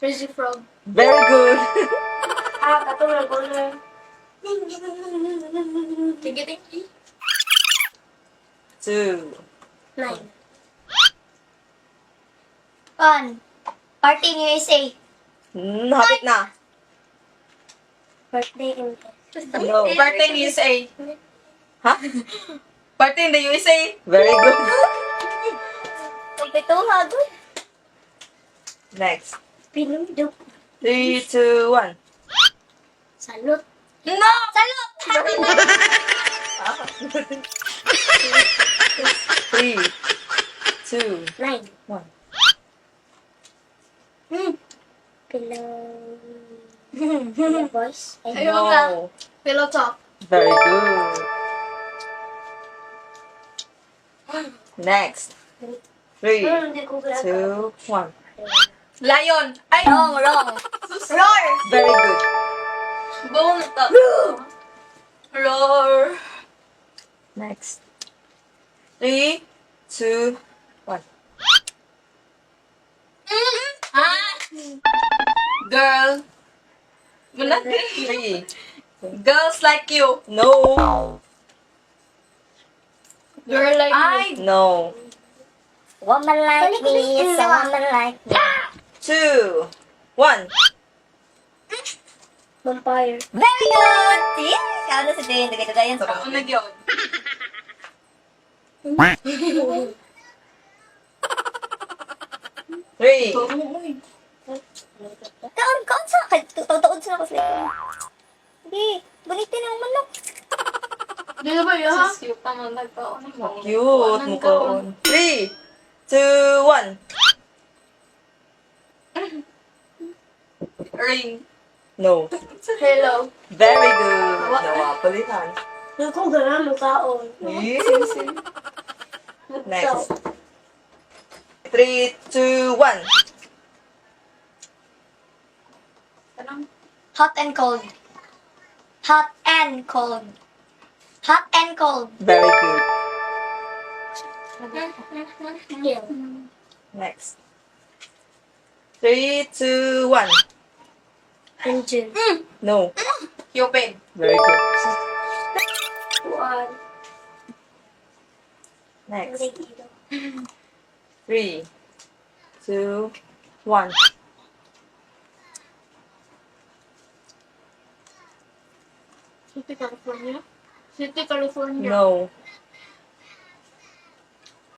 Crazy Frog. Very good. Ah, katulad ko na. Tinggi tinggi. Two. 9. 1. Party in USA. Hapit na. Birthday in No. Party in USA. Ha? Party in the USA. Very good. Pagpituha, good. Next. Pinundok. Three, two, one. Salute. No! Salute! Three, two, 9. one. Pillow. Pillow boys. Ay, Ayun nga. No. Pillow Talk. Very good. Next. Three, Hindi ko graba. two, one. Lion. Ay! Wrong, wrong. Roar! Very good. Bone to. Roar. Next. Three, two, one. Ah! Girl. Wala din. Three. Girls like you. No. Girl like Ay! No. Woman like me is a woman like me. Two, one. Vampire. Very good! See? Kaya na si Dane. Dagay-dagayan sa Ano na yun? Three, Kaon, kaon sa kay taon sa ako sa likod. Hindi, bunitin ang manok. Di na ba yun, ha? Sus, cute naman nagkaon. Cute. Mukhaon. Three, two, one. Ring. No. Hello. Very good. Nawapalitan. Naku, gana mo kaon. Yes. Next. Three, two, one. Tanong. Hot and cold. Hot and cold. Hot and cold. Very good. Yeah. Next. Three, two, one. Engine. No. Cupid. Very good. One. Next. Three, two, one. City, California. City, California. No.